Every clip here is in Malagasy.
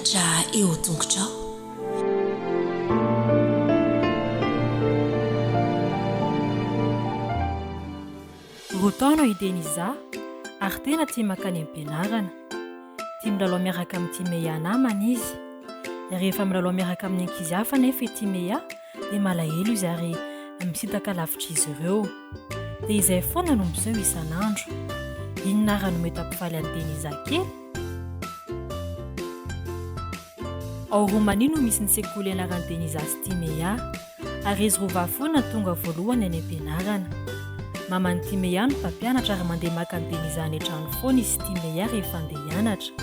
mpianatra eo an-tongotrao. Roa taona i Denisa ary tena tia mankany am-pianarana. Tia milalao miaraka amin'i Timea namany izy. Rehefa milalao miaraka amin'ny ankizy hafa anefa i Timea dia malahelo izy ary misintaka lavitr'izy ireo. Dia izay foana no miseho isan'andro. Inona ary no mety hampifaly an'i Denisa kely? Ao Romania no misy ny sekoly ianaran'i Denisa sy Timea. Ary izy roa vavy foana no tonga voalohany any am-pianarana. Maman'i Timea no mpampianatra ary mandeha maka an'i Denisa any an-trano foana izy sy Timea rehefa handeha hianatra.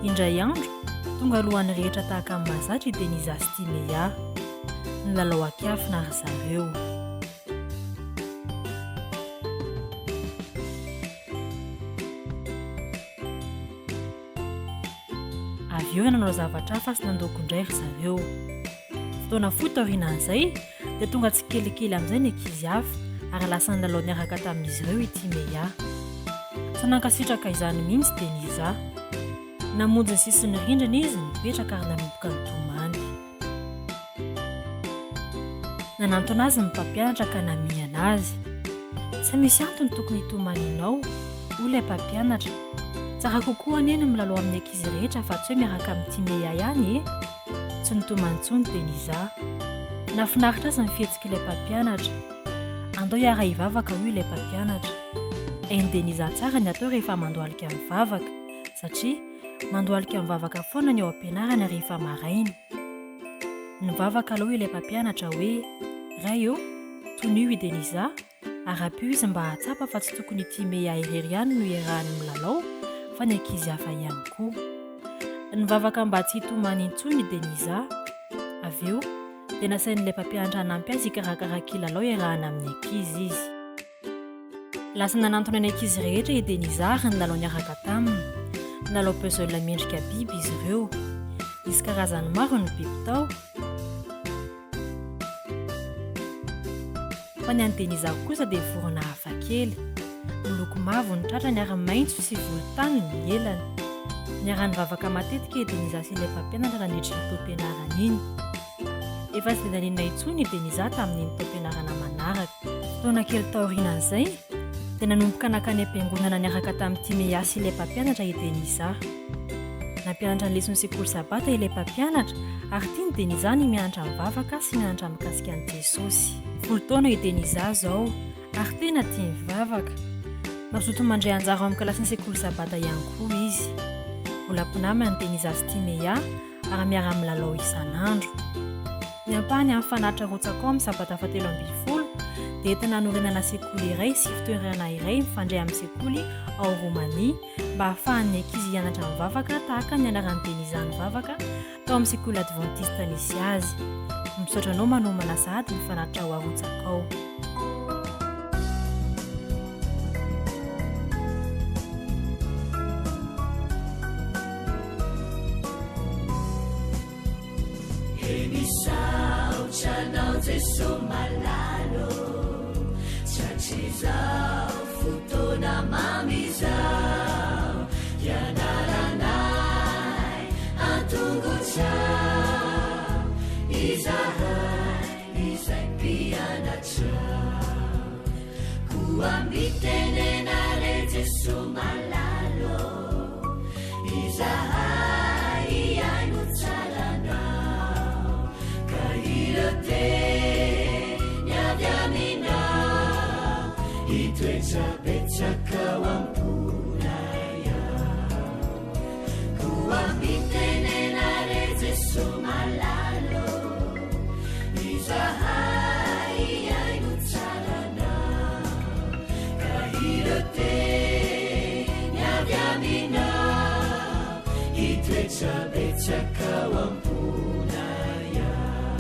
Indray andro, tonga alohan'ny rehetra tahaka ny mahazatra i Denisa sy Timea. Nilalao ankiafina ry zareo. Avy eo nanao zavatra hafa sy nandoko indray ry zareo. Fotoana fohy taorianan'izay, dia tonga tsikelikely amin'izay ny ankizy hafa ary lasa nilalao niaraka tamin'izy ireo i Timea. Tsy nankasitraka izany mihitsy Denisa. Namonjy ny sisin'ny rindrina izy, nipetraka ary nanomboka nitomany. Nanantona azy ny mpampianatra ka namihana azy. Tsy misy antony tokony hitomanianao, hoy ilay mpampianatra. Tsara kokoa anie ny milalao amin'ny ankizy rehetra fa tsy hoe miaraka amin'i Timea ihany e! Tsy nitomany intsony Denisa. Nahafinaritra azy ny fihetsik'ilay mpampianatra. Andao hiara-hivavaka, hoy ilay mpampianatra. Hain'i Denisa tsara ny atao rehefa mandohalika mivavaka, satria mandohalika mivavaka foana ny ao am-pianarana rehefa maraina. Nivavaka aloha ilay mpampianatra hoe, Ray ô, tonio i Denisa ary ampio izy mba hahatsapa fa tsy tokony i Timea irery ihany no iarahany milalao fa ny ankizy hafa ihany koa. Nivavaka mba tsy hitomany intsony i Denisa. Avy eo, dia nasain'ilay mpampianatra hanampy azy hikarakara kilalao iarahana amin'ny ankizy izy. Lasa nanantona ny ankizy rehetra i Denisa ary nilalao niaraka taminy. Nilalao puzzle miendrika biby izy ireo. Nisy karazany maro ny biby tao. Fa ny an'i Denisa kosa dia vorona hafakely. Miloko mavo ny tratrany ary maitso sy volontany ny elany. Niara-nivavaka matetika i Denisa sy ilay mpampianatra nandritra iny taom-pianarana iny. Efa tsy dia naninona intsony i Denisa tamin'iny taom-pianarana manaraka. Fotoana kely taorianan'izay, dia nanomboka nankany am-piangonana niaraka tamin'i Timea sy ilay mpampianatra i Denisa. Nampianatra ny leson'ny sekoly Sabata ilay mpampianatra, ary tian'i Denisa ny mianatra mivavaka sy mianatra mikasika an'i Jesosy. Folo taona i Denisa izao, ary tena tia mivavaka. Mazoto mandray anjara ao amin'ny kilasin'ny sekoly Sabata ihany koa izy. Mbola mpinamana i Denisa sy Timea, ary miara-milalao isan'andro. Ny ampahany amin'ny fanatitra arotsaka ao amin'ny Sabata fahatelo ambinifolo dia entina hanorenana sekoly iray sy fitoerana iray mifandray amin'ny sekoly ao Romania mba hahafahan'ny ankizy hianatra mivavaka tahaka ny nianaran'i Denisa nivavaka tao amin'ny sekoly advantista nisy azy. Misaotra anao manomana sahady ny fanatitra ho arotsaka ao. He misaotra anao Jeso malala ô Tratry izao fotoana mamy izao Hianaranay an-tongotrao Izahay izay mpianatrao Koa mitenena re Jeso malala ô Izahay hihaino tsara anao Ka ireo teny avy aminao Hitoetra betsaka ao am-ponay ao Koa mitenena re Jeso malala ô Izahay hihaino tsara anao Ka ireo teny avy aminao Hitoetra betsaka ao am-ponay ao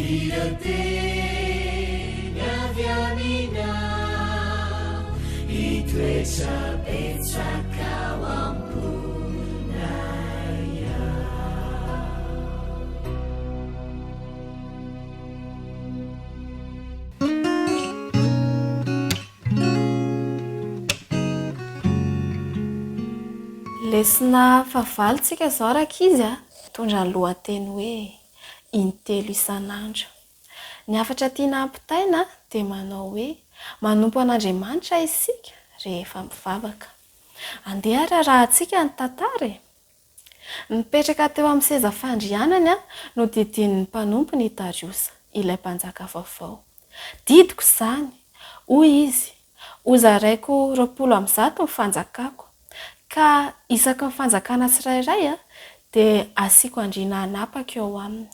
Ireo teny avy aminao Hitoetra betsaka ao am-ponay ao. Lesona fahavalo tsika izao rankizy a! Mitondra ny lohateny hoe Intelo isan'andro. Ny hafatra tiana hampitaina dia manao hoe manompo an'Andriamanitra isika rehefa mivavaka. Andeha ary arahantsika ny tantara e! Nipetraka teo amin'ny seza fandrianany nodidinin'ny mpanompony i Dariosa, ilay mpanjaka vaovao. Didiko izany, hoy izy, hozaraiko 120 ny fanjakako, ka isaky ny fanjakana tsirairay dia asiako andriana hanapaka eo aminy.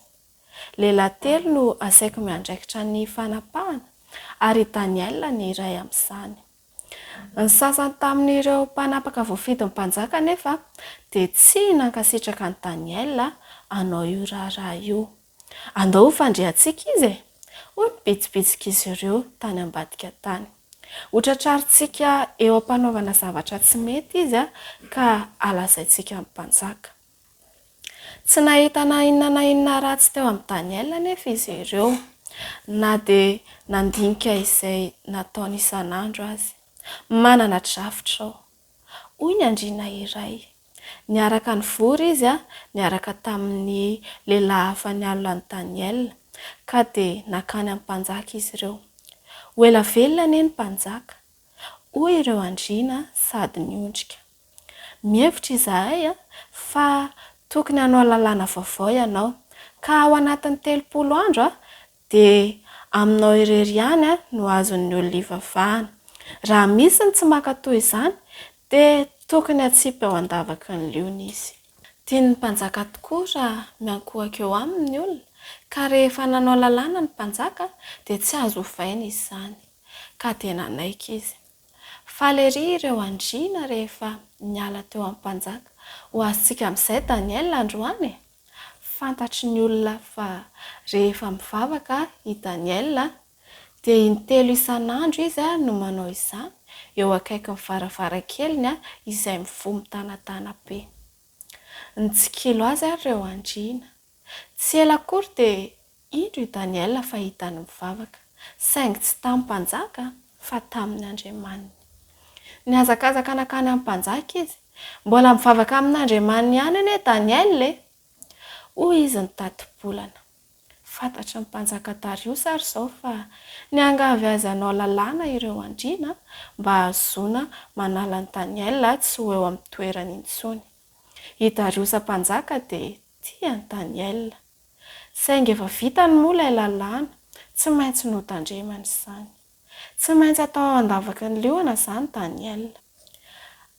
Lehilahy telo no asaiko miandraikitra ny fanapahana, ary i Daniela ny iray amin'izany. Ny sasany tamin'ireo mpanapaka voafidin'ny mpanjaka anefa dia tsy nankasitraka an'i Daniela hanao io raharaha io. Andao hofandriantsika izy e! hoy ny bitsibitsik'izy ireo tany ambadika tany. Hotratrarintsika eo am-panaovana zavatra tsy mety izy ka halazaintsika amin'ny mpanjaka. Tsy nahita na inona na inona ratsy teo amin'i Daniela anefa izy ireo, na dia nandinika izay nataony isan'andro aza. Manana drafitra aho, hoy ny andriana iray. Niaraka nivory izy niaraka tamin'ny lehilahy hafa nialona an'i Daniela, ka dia nankany amin'ny mpanjaka izy ireo. Ho ela velona anie ny mpanjaka, hoy ireo andriana sady niondrika. Mihevitra izahay fa tokony hanao lalàna vaovao ianao, ka ao anatin'ny 30 andro dia aminao irery ihany no azon'ny olona ivavahana. Raha misy ny tsy mankatò izany dia tokony hatsipy ao an-davaky ny liona izy. Tian'ny mpanjaka tokoa raha miankohoka eo aminy ny olona, ka rehefa nanao lalàna ny mpanjaka dia tsy azo ovaina izany. Ka dia nanaiky izy. Faly erỳ ireo andriana rehefa niala teo amin'ny mpanjaka. Ho azontsika amin'izay Daniela androany e! Fantatry ny olona fa rehefa mivavaka i Daniela, dia intelo isan'andro izy no manao izany, eo akaikin'ny varavarankeliny izay mivoha mitanatana be. Nitsikilo azy àry ireo andriana. Tsy ela akory dia indro i Daniela fa hitany mivavaka, saingy tsy tamin'ny mpanjaka fa tamin'ny andriamaniny. Nihazakazaka nankany amin'ny mpanjaka izy. Mbola mivavaka amin'Andriamaniny ihany anie Daniela e! Hoy izy nitati-bolana. Fantatry ny mpanjaka Dariosa ary izao fa niangavy azy hanao lalàna ireo andriana mba hahazoana manala an'i Daniela tsy ho eo amin'ny toerany intsony. I Dariosa mpanjaka dia tia an'i Daniela. Saingy efa vitany moa ilay lalàna, tsy maintsy notandremany izany. Tsy maintsy atao ao an-davaky ny liona izany Daniela.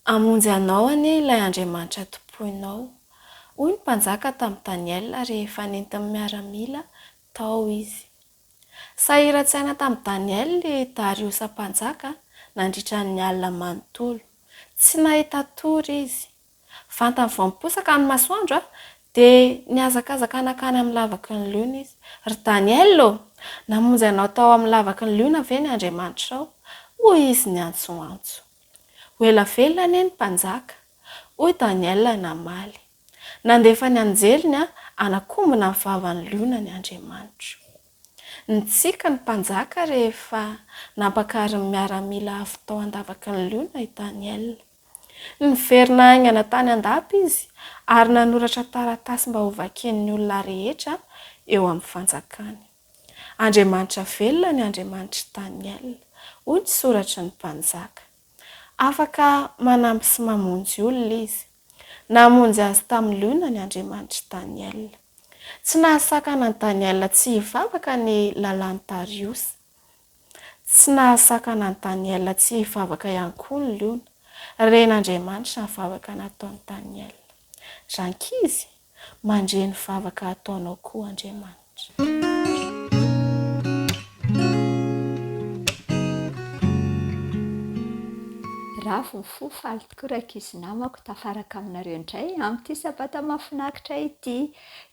Hamonjy anao anie ilay Andriamanitra tompoinao, hoy ny mpanjaka tamin'i Daniela rehefa nentin'ny miaramila tao izy. Sahiran-tsaina tamin'i Daniela i Dariosa mpanjaka nandritra ny alina manontolo. Tsy nahita tory izy. Vantany vao niposaka ny masoandro, dia nihazakazaka nankany amin'ny lavaky ny liona izy. Ry Daniela ô! Namonjy anao tao amin'ny lavaky ny liona ve ny Andriamanitrao? hoy izy niantsoantso. Ho ela velona anie ny mpanjaka! hoy Daniela namaly. Nandefa ny anjeliny hanakombona ny vavan'ny liona ny Andriamanitro. Nitsiky ny mpanjaka rehefa nampakarin'ny miaramila avy tao an-davaky ny liona i Daniela. Niverina haingana tany an-dapa izy ary nanoratra taratasy mba hovakian'ny olona rehetra eo amin'ny fanjakany. Andriamanitra velona ny Andriamanitr'i Daniela, hoy ny soratry ny mpanjaka. Afaka manampy sy mamonjy olona izy. Namonjy azy tamin'ny liona ny Andriamanitr'i Daniela. Tsy nahasakana an'i Daniela tsy hivavaka ny lalàn'i Dariosa. Tsy nahasakana an'i Daniela tsy hivavaka ihany koa ny liona. Ren'Andriamanitra ny vavaka nataon'i Daniela. Rankizy, mandre ny vavaka ataonao koa Andriamanitra. Ravo ny fo, faly tokoa rankizy namako tafaraka aminareo indray amin'ity sabata mahafinaritra ity.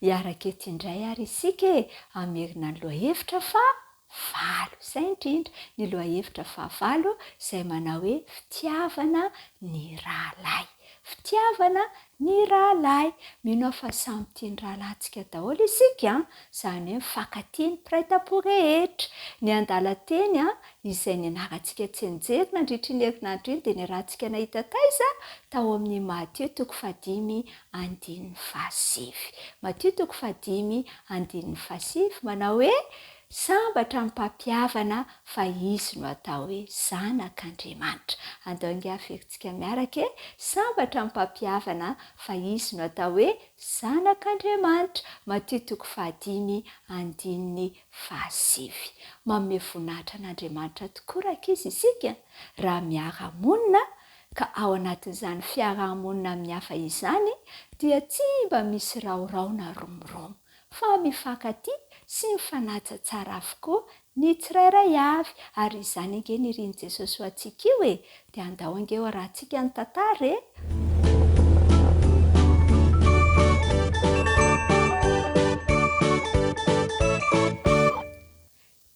Hiaraka eto indray ary isika e, hamerina ny lohahevitra fa valo. Izay indrindra, ny lohahevitra fahavalo izay manao hoe fitiavana ny rahalahy. Fitiavana ny rahalahy. Mino aho fa samy tia ny rahalahintsika daholo isika an! Izany hoe mifankatia ny mpiray tampo rehetra. Ny andalan-teny izay nianarantsika tsianjery nandritra iny herinandro iny dia niarahantsika nahita taiza? Tao amin'ny Matio toko fahadimy andininy fahasivy. Matio toko fahadimy andininy fahasivy manao hoe, Sambatra ny mpampihavana fa izy no atao hoe zanak'Andriamanitra. Andao ange averintsika miaraka e! Sambatra ny mpampihavana fa izy no atao hoe zanak'Andriamanitra. Matio toko fahadimy andininy fahasivy. Manome voninahitra an'Andriamanitra tokoa rankizy isika raha miara-monina ka ao anatin'izany fiaraha-monina amin'ny hafa izany dia tsy mba misy raorao na romoromo. fa mifankatia sy mifanaja tsara avokoa ny tsirairay avy, ary izany ange no irin'i Jesosy ho antsika io e! Dia andao ange ho arahantsika ny tantara e!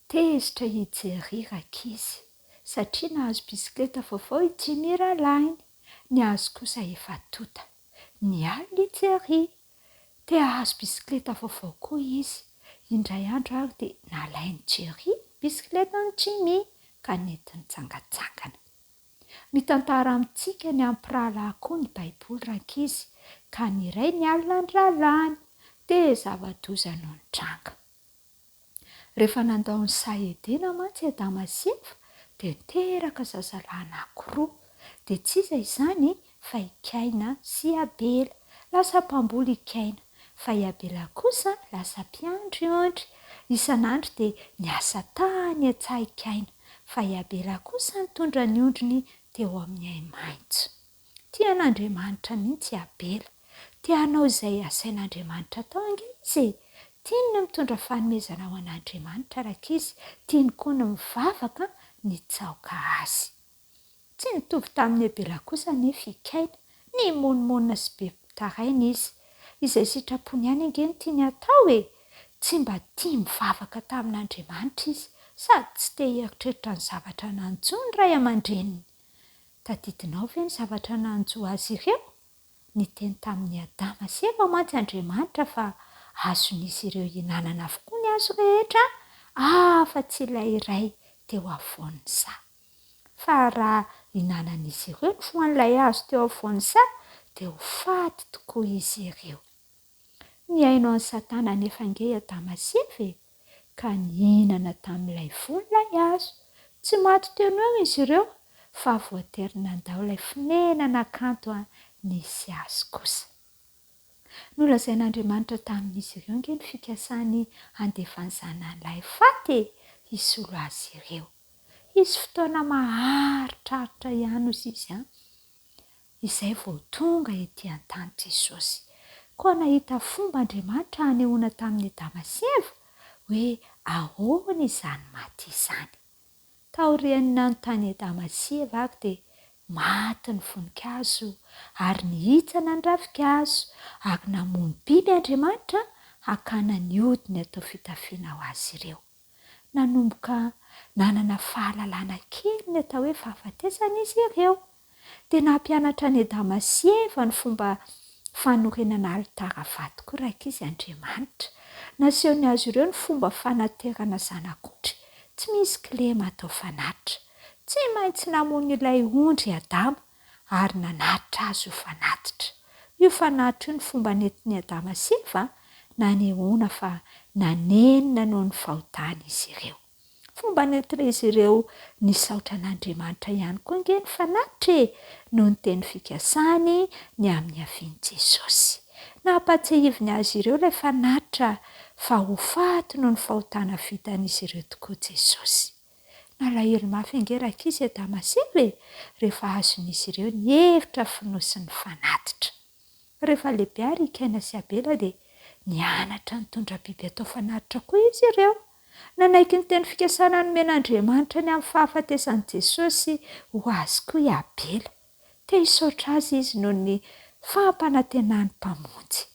Tezitra i Jerry rankizy satria nahazo bisikileta vaovao i Jimmy rahalahiny, ny azy kosa efa tonta. Nialona i Jerry. Te hahazo bisikileta vaovao koa izy. Indray andro ary dia nalain'i Jerry ny bisikiletan'i Jimmy ka nentiny nitsangantsangana. Mitantara amintsika ny amin'ny mpirahalahy koa ny Baiboly rankizy, ka ny iray nialona ny rahalahiny, dia zava-doza no nitranga. Rehefa nandao ny saha Edena mantsy i Adama sy Eva dia niteraka zazalahy anankiroa. Dia tsy iza izany fa i Kaina sy i Abela. Lasa mpamboly i Kaina, fa i Abela kosa lasa mpiandry ondry. Isan'andro dia niasa tany an-tsaha i Kaina, fa i Abela kosa nitondra ny ondriny teo amin'ny ahi-maitso. Tia an'Andriamanitra mihitsy i Abela. Te hanao izay asain'Andriamanitra atao ange izy e! Tiany ny mitondra fanomezana ho an'Andriamanitra rankizy, tiany koa ny mivavaka nitsaoka azy. Tsy nitovy tamin'i Abela kosa anefa i Kaina. Nimonomonona sy be mpitaraina izy. Izay sitrapony ihany ange no tiany hatao e! Tsy mba tia mivavaka tamin'Andriamanitra izy, sady tsy te hieritreritra ny zavatra nanjo ny ray aman-dreniny. Tadidinao ve ny zavatra nanjo azy ireo? Niteny tamin'i Adama sy Eva mantsy Andriamanitra fa azon'izy ireo ihinanana avokoa ny hazo rehetra afa-tsy ilay iray teo afovoan'ny saha. Fa raha ihinanan'izy ireo ny voan'ilay hazo teo afovoan'ny saha, dia ho faty tokoa izy ireo. Nihaino an'i Satana anefa ange i Adama sy Eva e! Ka nihinana tamin'ilay voa ilay hazo. Tsy maty teo no eo izy ireo, fa voatery nandao ilay fonenana kanto nisy azy kosa. Nolazain'Andriamanitra tamin'izy ireo ange ny fikasany handefa ny Zanany lahy faty e! hisolo azy ireo. Hisy fotoana maharitraritra ihany hozy izy an! izay vao tonga ety an-tany Jesosy. Koa nahita fomba Andriamanitra hanehoana tamin'i Adama sy Eva hoe ahoana izany maty izany. Taorian'ny nanontany Adama sy Eva ary dia maty ny voninkazo ary nihitsana ny ravinkazo ary namono biby Andriamanitra hakana ny hodiny atao fitafiana ho azy ireo. Nanomboka nanana fahalalana kely ny atao hoe fahafatesana izy ireo. Dia nampianatra an'i Adama sy Eva ny fomba fanorenana alitara vato koa rankizy Andriamanitra. Nasehony azy ireo ny fomba fanaterana zanak'ondry tsy misy kilema atao fanatitra. Tsy maintsy namono ilay ondry i Adama ary nanatitra azy ho fanatitra. Io fanatitra io no fomba nentin'i Adama sy Eva nanehoana fa nanenina noho ny fahotany izy ireo. Fomba nentin'izy ireo nisaotra an'Andriamanitra ihany koa ange ny fanatitra e, noho ny teny fikasany ny amin'ny havian'i Jesosy. Nampahatsiahiviny azy ireo ilay fanatitra fa ho faty noho ny fahotana vitan'izy ireo tokoa Jesosy. Nalahelo mafy ange rankizy Adama sy Eva e, rehefa azon'izy ireo ny hevitra fonosin'ny fanatitra. Rehefa lehibe àry i Kaina sy Abela dia nianatra nitondra biby atao fanatitra koa izy ireo. Nanaiky ny teny fikasana nomen'Andriamanitra ny amin'ny fahafatesan'i Jesosy ho azy koa i Abela. Te hisaotra azy izy noho ny fampanantenany Mpamonjy.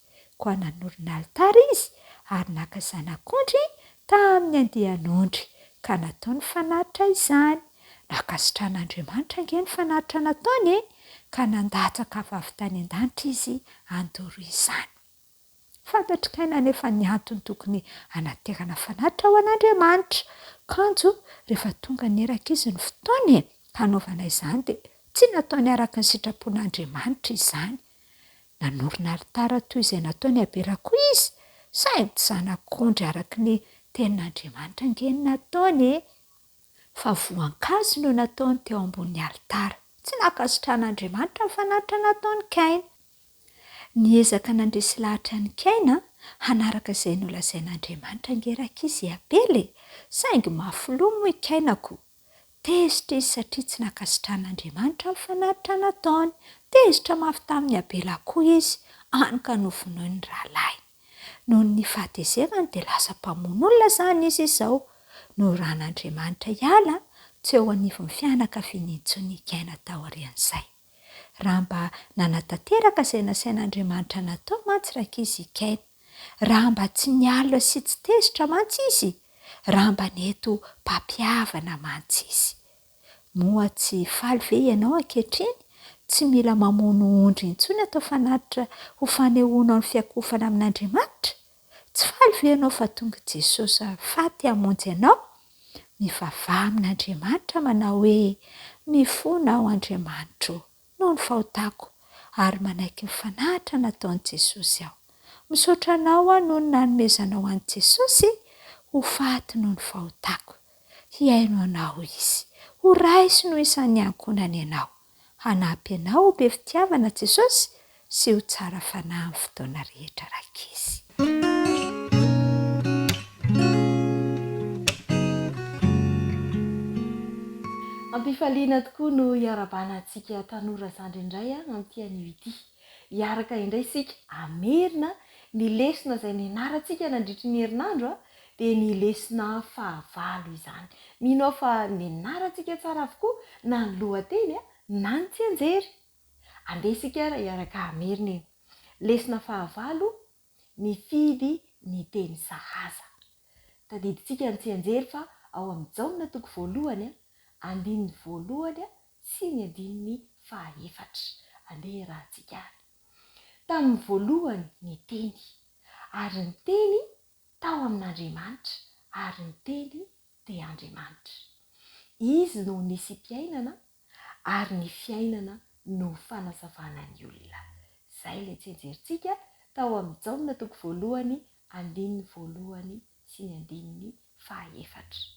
Koa nanorina alitara izy ary naka zanak'ondry tamin'ny andian'ondry, ka nataony fanatitra izany. Nankasitrahan'Andriamanitra ange ny fanatitra nataony e, ka nandatsaka afo avy tany an-danitra izy handoro izany. Fantatr'i Kaina anefa ny antony tokony hanaterana fanatitra ho an'Andriamanitra. Kanjo, rehefa tonga niraka izy ny fotoany e, hanaovana izany dia tsy nataony araka ny sitrapon'Andriamanitra izany. Nanorina alitara toy izay nataon'i Abela koa izy, saingy tsy zanak'ondry araka ny tenin'Andriamanitra ange ny nataony e! Fa voankazo no nataony teo ambonin'ny alitara. Tsy nankasitrahan'Andriamanitra ny fanatitra nataon'i Kaina. Niezaka nandresy lahatra an'i Kaina hanaraka izay nolazain'Andriamanitra ange rankizy i Abela e! Saingy mafy loha moa i Kaina ko! Tezitra izy satria tsy nankasitrahan'Andriamanitra ny fanatitra nataony. Tezitra mafy tamin'i Abela koa izy, hany ka novonoiny ny rahalahiny. Noho ny fahatezerany dia lasa mpamono olona izany izy izao. Noraran'Andriamanitra hiala tsy eo anivon'ny fianakaviany intsony i Kaina taorian'izay. Raha mba nanatanteraka izay nasain'Andriamanitra natao mantsy rankizy i Kaina, raha mba tsy nialona sy tsy tezitra mantsy izy, raha mba nety ho mpampihavana mantsy izy. Moa tsy faly ve ianao ankehitriny? Tsy mila mamono ondry intsony atao fanatitra ho fanehoanao ny fiankofana amin'Andriamanitra? Tsy faly ve ianao fa tonga Jesosy faty hamonjy anao? Mivavaha amin'Andriamanitra manao hoe, Mifona aho Andriamanitro ô, noho ny fahotako, ary manaiky ny fanahatra nataon'i Jesosy aho. Misaotra Anao aho noho ny nanomezanao an'i Jesosy ho faty noho ny fahotako. Hihaino Anao Izy. Ho raisiny ho isan'ny ankohonany ianao. Hanampy anao ho be fitiavana Jesosy sy ho tsara fanahy amin'ny fotoana rehetra rankizy. Am-pifaliana tokoa no hiarahabana antsika tanora zandry indray amin'ity anio ity. Hiaraka indray isika hamerina ny lesona izay nianarantsika nandritry ny herinandro dia ny lesona fahavalo izany. Mino aho fa nianarantsika tsara avokoa na ny lohateny na ny tsianjery. Andeha isika ary hiaraka hamerina e. Lesona fahavalo, Mifidy ny teny sahaza. Tadidintsika ny tsianjery fa ao amin'ny Jaona toko voalohany, andininy voalohany sy ny andininy fahaefatra. Andeha hiarahantsika ary. Tamin'ny voalohany ny Teny, ary ny Teny tao amin'Andriamanitra, ary ny Teny dia Andriamanitra. Izy no nisiam-piainana, ary ny fiainana no fanazavana ny olona. Izay ilay tsianjerintsika tao amin'ny Jaona toko voalohany andininy voalohany sy ny andininy fahaefatra.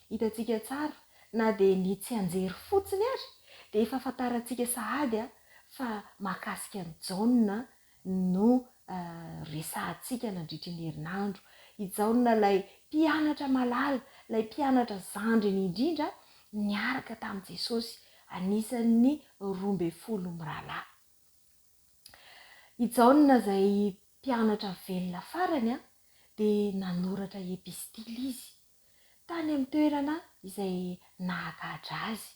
Hitantsika tsara na dia ny tsianjery fotsiny ary dia efa fantarantsika sahady fa mahakasika an'i Jaona no resahantsika nandritry ny herinandro. I Jaona ilay mpianatra malala, ilay mpianatra zandriny indrindra niaraka tamin'i Jesosy, anisan'ny 12 mirahalahy. I Jaona izay mpianatra velona farany dia nanoratra epistily izy, tany amin'ny toerana izay nahagadra azy.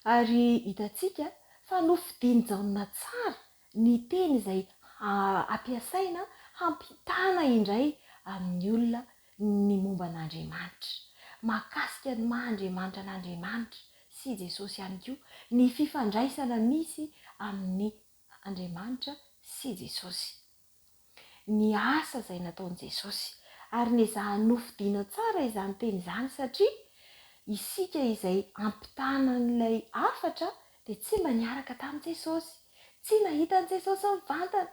Ary hitantsika fa nofidin'i Jaona tsara ny teny izay hampiasaina hampitana indray amin'ny olona ny momba an'Andriamanitra. Mahakasika ny maha Andriamanitra an'Andriamanitra sy Jesosy ihany koa ny fifandraisana misy amin'ny Andriamanitra sy Jesosy. Ny asa izay nataon'i Jesosy. Ary nezahany nofidina tsara izany teny izany satria isika izay ampitana an'ilay hafatra dia tsy mba niaraka tamin'i Jesosy. Tsy nahita an'i Jesosy mivantana.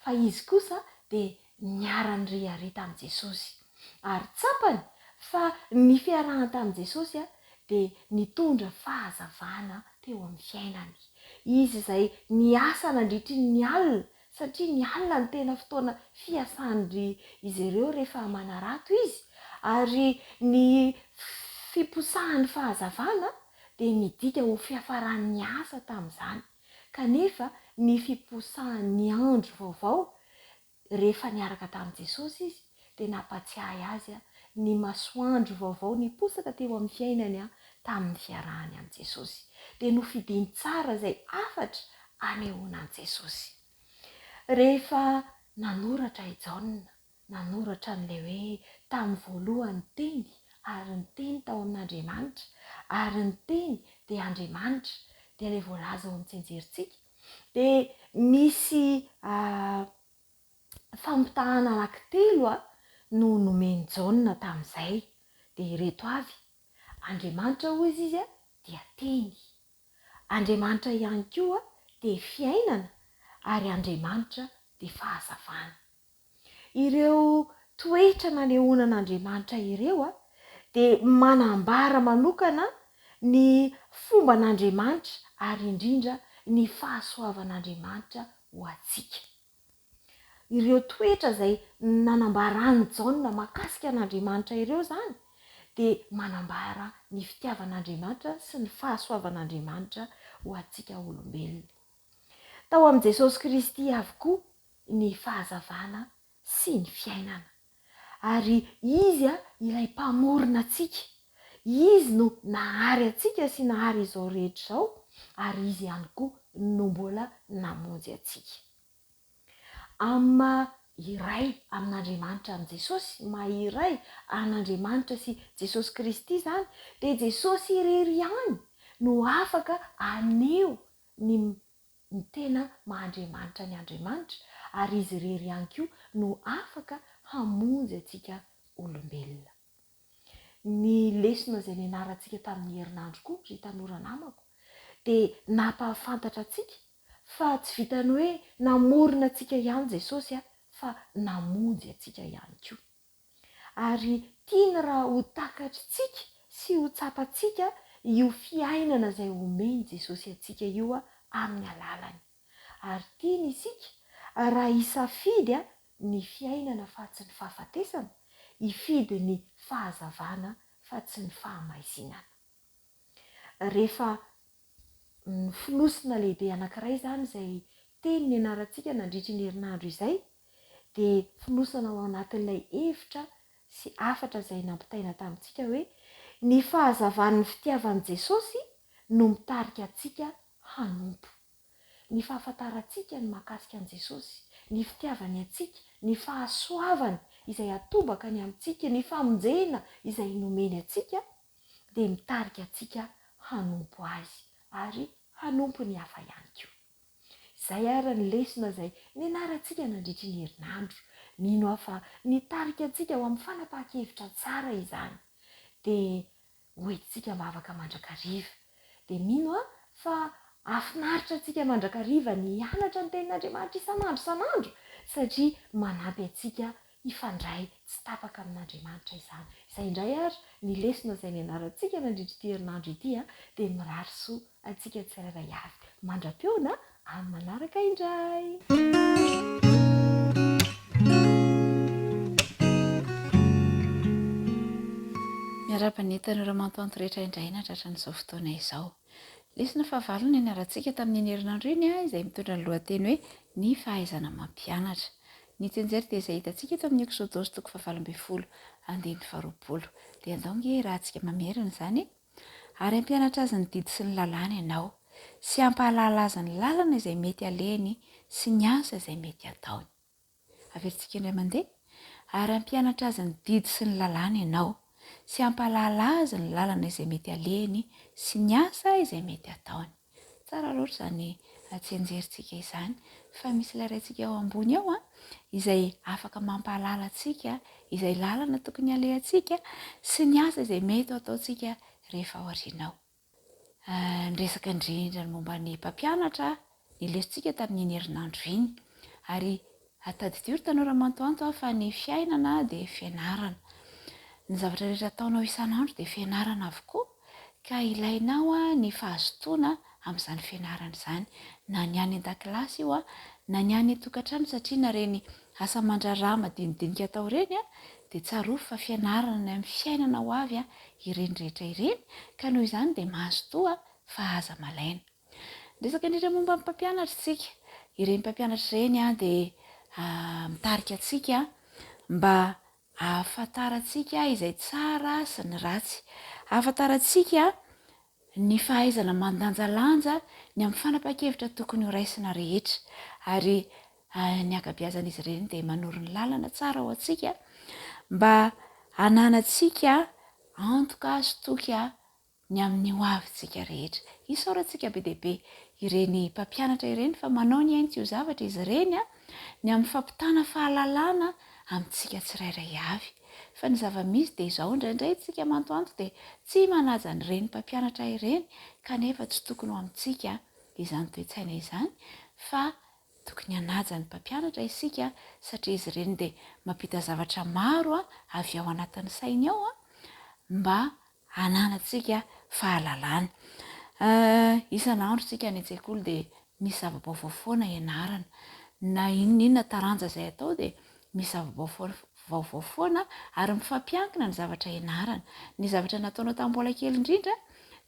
Fa izy kosa dia niara-niriaria tamin'i Jesosy. Ary tsapany fa ny fiarahany tamin'i Jesosy dia nitondra fahazavana teo amin'ny fiainany. Izy izay niasa nandritry ny alina, satria ny alina no tena fotoana fiasan-dry izy ireo rehefa manarato izy, ary ny fiposahan'ny fahazavana dia midika ho fiafaran'ny asa tamin'izany. Kanefa ny fiposahan'ny andro vaovao rehefa niaraka tamin'i Jesosy izy, dia nampatsiahy azy ny masoandro vaovao niposaka teo amin'ny fiainany tamin'ny fiarahany amin'i Jesosy. Dia nofidiny tsara izay hafatra anehoana an'i Jesosy. Rehefa nanoratra i Jaona, nanoratra an'ilay hoe tamin'ny voalohany Teny, ary ny Teny tao amin'Andriamanitra, ary ny Teny dia Andriamanitra, dia ilay voalaza ao amin'ny tsianjerintsika, dia misy fampitahana anankitelo no nomen'i Jaona tamin'izay, dia ireto avy, Andriamanitra hoy izy dia Teny. Andriamanitra ihany koa dia fiainana ary Andriamanitra dia fahazavana. Ireo toetra nanehoana an'Andriamanitra ireo dia manambara manokana ny fomban'Andriamanitra ary indrindra ny fahasoavan'Andriamanitra ho antsika. Ireo toetra izay nanambaran'i Jaona mahakasika an'Andriamanitra ireo izany dia manambara ny fitiavan'Andriamanitra sy ny fahasoavan'Andriamanitra ho antsika olombelona. Tao amin'i Jesosy Kristy avokoa ny fahazavana sy ny fiainana. Ary Izy ilay Mpamorona antsika. Izy no nahary antsika sy nahary izao rehetra izao, ary Izy ihany koa no mbola namonjy antsika. Amin'ny maha iray amin'Andriamanitra an'i Jesosy, maha iray an'Andriamanitra sy Jesosy Kristy izany, dia Jesosy irery ihany no afaka haneho ny ny tena maha Andriamanitra ny Andriamanitra, ary Izy irery ihany koa no afaka hamonjy antsika olombelona. Ny lesona izay nianarantsika tamin'ny herinandro koa, ry tanora namako, dia nampahafantatra antsika fa tsy vitan'ny hoe namorona antsika ihany Jesosy fa namonjy antsika ihany koa. Ary tiany raha ho takatritsika sy ho tsapantsika io fiainana izay omen'i Jesosy antsika io amin'ny alalany. Ary tiany isika raha hisafidy ny fiainana fa tsy ny fahafatesana, hifidy ny fahazavana fa tsy ny fahamaizinana. Rehefa fonosina lehibe anankiray izany izay teny nianarantsika nandritra iny herinandro izay, dia fonosana ao anatin'ilay hevitra sy hafatra izay nampitaina tamintsika hoe ny fahazavan'ny fitiavan'i Jesosy no mitarika antsika hanompo. Ny fahafantarantsika ny mahakasika an'i Jesosy, ny fitiavany antsika, ny fahasoavany izay atobaka ny amintsika, ny famonjena izay nomeny antsika dia mitarika antsika hanompo Azy ary hanompo ny hafa ihany koa. Izay ary ny lesona izay nianarantsika nandritry ny herinandro. Mino aho fa nitarika antsika ho amin'ny fanapahan-kevitra tsara izany. Dia ho entintsika am-bavaka mandrakariva. Dia mino aho fa hahafinaritra antsika mandrakariva ny hianatra ny Tenin'Andriamanitra isan'andro isan'andro satria manampy antsika hifandray tsy tapaka amin'Andriamanitra izany. Izay indray ary ny lesona izay nianarantsika nandritra ity herinandro ity dia mirary soa antsika tsirairay avy. Mandra-pihaona amin'ny manaraka indray. Miarahaba ny tanora mantoanto rehetra indray nahatratra an'izao fotoana izao. Lesona fahavalo no nianarantsika tamin'iny herinandro iny izay mitondra ny lohateny hoe Ny fahaizana mampianatra. Ny tsianjery dia izay hitantsika eto amin'ny Eksodosy toko fahavalo ambinifolo andininy faharoapolo. Dia andao ange rahantsika mamerina izany e! Ary hampianatra azy ny didy sy ny lalàna ianao, sy hampahalala azy ny lalana izay mety alehany sy ny asa izay mety hataony. Averintsika indray mandeha, Ary hampianatra azy ny didy sy ny lalàna ianao, sy hampahalala azy ny lalana izay mety alehany sy ny asa izay mety hataony. Tsara loatra izany tsianjerintsika izany, fa misy ilay Raintsika ao ambony ao izay afaka mampahalala antsika izay lalana tokony halehantsika sy ny asa izay mety ho ataontsika rehefa aoriana ao. Niresaka indrindra ny momba ny mpampianatra ny lesontsika tamin'iny herinandro iny. Ary tadidio ry tanora mantoanto aho fa ny fiainana dia fianarana. Ny zavatra rehetra ataonao isan'andro dia fianarana avokoa ka ilainao ny fahazotoana amin'izany fianarana izany. Na ny any an-dakilasy io na ny any an-tokantrano satria na ireny asa aman-draharaha madinidinika atao ireny dia tsarovy fa fianarana ny amin'ny fiainana ho avy ireny rehetra ireny ka noho izany dia mazotoa fa aza malaina. Niresaka indrindra momba ny mpampianatra isika. Ireny mpampianatra ireny dia mitarika antsika mba hahafantarantsika izay tsara sy ny ratsy. Hahafantarantsika ny fahaizana mandanjalanja ny amin'ny fanapahan-kevitra tokony horaisina rehetra. Ary ny ankabeazan'izy ireny dia manoro ny lalana tsara ho antsika mba hananantsika. antoka sy toky ny amin'ny ho avintsika rehetra. Isaorantsika be dia be ireny mpampianatra ireny fa manao ny ainy tsy ho zavatra izy ireny ny amin'ny fampitana fahalalana amintsika tsirairay avy. Fa ny zava-misy dia izao, indraindray isika mantoanto dia tsy manaja an'ireny mpampianatra ireny kanefa tsy tokony ho amintsika izany toe-tsaina izany fa tokony hanaja ny mpampianatra isika satria izy ireny dia mampita zavatra maro avy ao anatin'ny sainy ao mba hananantsika fahalalana. Isan'andro isika any an-tsekoly dia misy zava-baovao foana ianarana. Na inona inona taranja izay atao dia misy zava-baovao foana ary mifampiankina ny zavatra ianarana. Ny zavatra nataonao tamin'ny mbola kely indrindra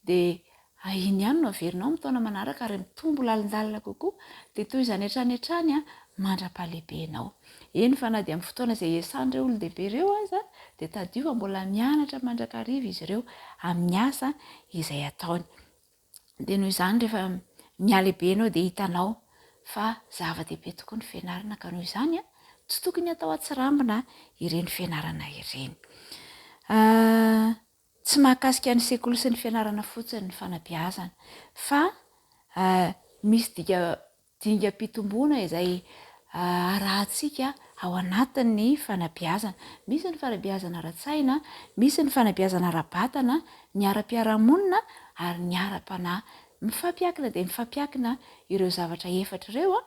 dia Iny ihany no averinao amin'ny taona manaraka ary mitombo lalindalina kokoa, dia toy izany hatrany hatrany mandra-pahalehibenao. Eny fa na dia amin'ny fotoana izay iasan'ireo olon-dehibe ireo aza dia tadidio fa mbola mianatra mandrakariva izy ireo amin'ny asa izay ataony. Dia noho izany rehefa mihalehibe ianao dia hitanao fa zava-dehibe tokoa ny fianarana ka noho izany tsy tokony hatao an-tsirambina ireny fianarana ireny. Tsy mahakasika ny sekoly sy ny fianarana fotsiny ny fanabeazana fa misy dika dingam-pitomboana izay arahantsika ao anatin'ny fanabeazana. Misy ny fanabeazana ara-tsaina, misy ny fanabeazana ara-batana, ny ara-piarahamonina ary ny ara-panahy. Mifampiankina dia mifampiankina ireo zavatra efatra ireo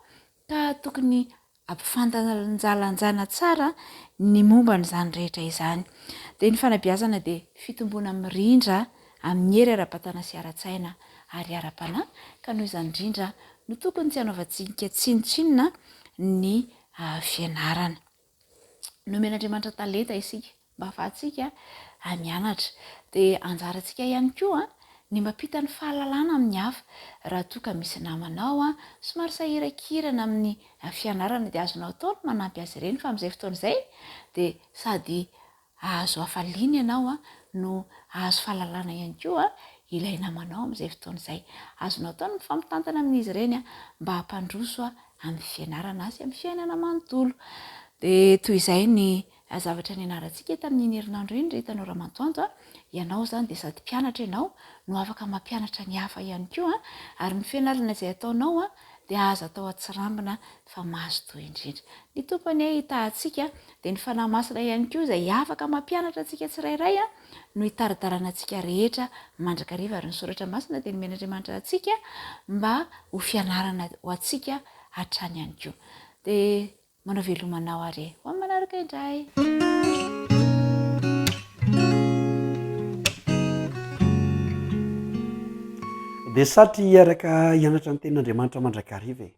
ka tokony Ampifandanjalanjana tsara ny momba an'izany rehetra izany. Dia ny fanabeazana dia fitomboana mirindra amin'ny hery ara-batana sy ara-tsaina ary ara-panahy, ka noho izany indrindra no tokony tsy hanaovantsika tsinontsinona ny fianarana. Nomen'Andriamanitra talenta isika. mba ahafahantsika mianatra. Dia anjarantsika ihany koa ny mampita ny fahalalana amin'ny hafa. Raha toa ka misy namanao somary sahirankirana amin'ny fianarana dia azonao atao ny manampy azy ireny fa amin'izay fotoana izay dia sady hahazo hafaliana ianao no hahazo fahalalana ihany koa ilay namanao amin'izay fotoana izay. Azonao atao ny mifampitantana amin'izy ireny mba hampandroso amin'ny fianarana sy amin'ny fiainana manontolo. Dia toy izay ny Zavatra nianarantsika tamin'iny herinandro iny ry tanora mantoanto a, ianao izany dia sady mpianatra ianao no afaka mampianatra ny hafa ihany koa ary ny fianarana izay ataonao dia aza atao an-tsirambina fa mazotoa indrindra. Ny Tompo anie hitaha antsika dia ny Fanahy Masina ihany koa izay afaka mampianatra antsika tsirairay no hitari-dalana antsika rehetra mandrakariva ary ny Soratra Masina dia nomen'Andriamanitra antsika mba ho fianarana ho antsika hatrany ihany koa. Dia Manao veloma anao ary e. Ho amin'ny manaraka indray. Dia satry hiaraka hianatra ny tenin'Andriamanitra mandrakariva e.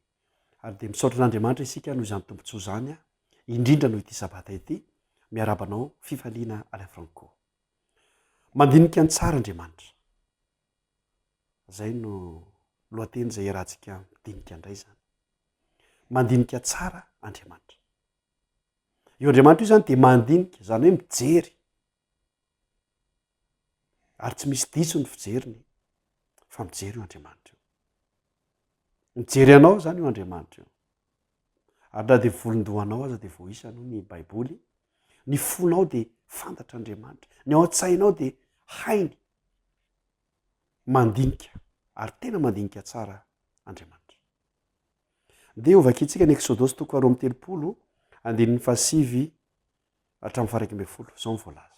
Ary dia misaotra an'Andriamanitra isika noho izany tombontsoa izany, indrindra noho ity sabata ity. Miarahaba anao Fifaliana Alain Franco. Mandinika ny tsara Andriamanitra. Izay no lohateny izay iarahantsika midinika indray izany. Mandinika tsara Andriamanitra. Io Andriamanitra io izany dia mandinika, izany hoe mijery. Ary tsy misy diso ny fijeriny fa mijery io Andriamanitra io. Mijery anao izany io Andriamanitra io. Ary na dia volon-dohanao aza dia voaisany hoy ny Baiboly. Ny fonao dia fantatr'Andriamanitra. Ny ao an-tsainao dia hainy. Mandinika, ary tena mandinika tsara Andriamanitra. Ndeha hovakintsika ny Eksodosy toko faharoa amby 30, andininy fahasivy hatramin'ny faha-11. Izao no voalaza.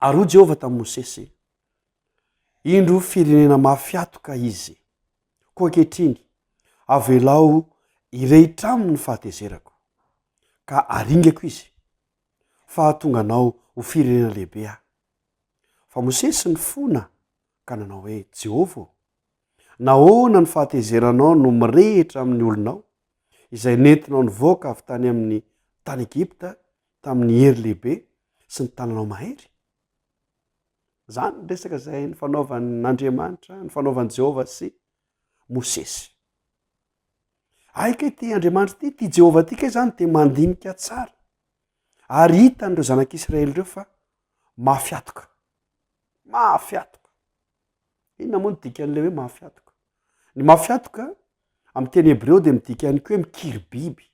Ary hoy Jehovah tamin'i Mosesy, Indro firenena mafy hatoka izy. Koa ankehitriny, avelao hirehitra aminy ny fahatezerako, ka haringako izy, fa hahatonga anao ho firenena lehibe aho. Fa Mosesy nifona ka nanao hoe, Jehovah ô, nahoana ny fahatezeranao no mirehitra amin'ny olonao, izay nentinao nivoaka avy tany amin'ny tany Egypta tamin'ny hery lehibe sy ny tananao mahery? Izany ny resaka izay nifanaovan'Andriamanitra, nifanaovan'i Jehovah sy Mosesy. Hay kay ity Andriamanitra ity, ity Jehovah ity kay izany dia mandinika tsara. Ary hitan'ireo zanak'Israely ireo fa mafy hatoka. Mafy hatoka. Inona moa ny dikan'ilay hoe mafy hatoka? Ny mafy hatoka amin'ny teny hebreo dia midika ihany koa hoe mikiry biby.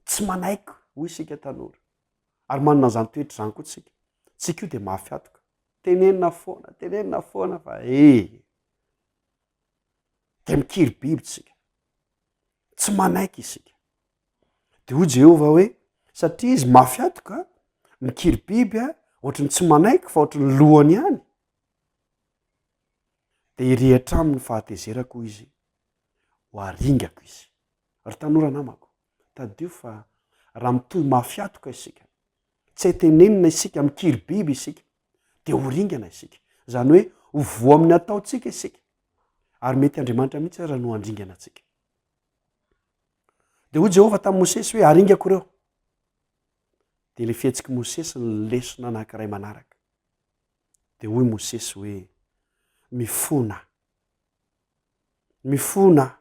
Tsy manaiky hoy isika tanora. Ary manana an'izany toetra izany koa tsika. Tsika io dia mafy hatoka. Tenenina foana, tenenina foana fa ee. Dia mikiribiby tsika. Tsy manaiky isika. Dia hoy Jehovah hoe, satria izy mafy hatoka, mikiribiby, ohatry ny tsy manaiky fa ohatry ny lohany ihany, dia hirehitra aminy ny fahatezerako hoy izy, ho aringako izy. Ry tanora namako, tadidio fa raha mitohy mafy hatoka isika, tsy hay tenenina isika, mikiribiby isika, dia ho ringana isika. Izany hoe ho voa amin'ny ataontsika isika, ary mety Andriamanitra mihitsy aza no handringana antsika. Dia hoy Jehovah tamin'i Mosesy hoe, Aringako ireo. Dia ilay fihetsik'i Mosesy ny lesona anankiray manaraka. Dia hoy Mosesy hoe, Mifona. Mifona.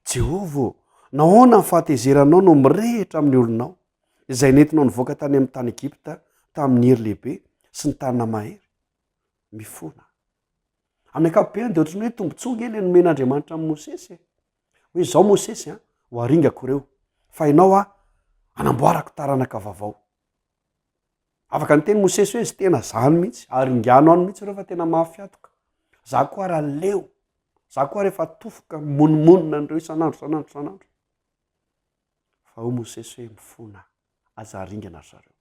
Jehovah ô, nahoana ny fahatezeranao no mirehitra amin'ny olonao, izay nentinao nivoaka tany amin'ny tany Egypta tamin'ny hery lehibe sy ny tanana mahery? Mifona. Amin'ny ankapobeny dia ohatran'ny hoe tombontsoa ange ilay nomen'Andriamanitra an'i Mosesy e. Hoe izao Mosesy a, ho aringako ireo, fa ianao aho hanamboarako taranaka vaovao. Afaka niteny Mosesy hoe izy tena zany mihitsy, aringano any mihitsy ireo fa tena mafy atoka. Za koa ara leo, za koa rehefa tofoka mimonomonona an'ireo isan'andro isan'andro isan'andro. Fa hoy Mosesy hoe mifona, aza aringana ry zareo.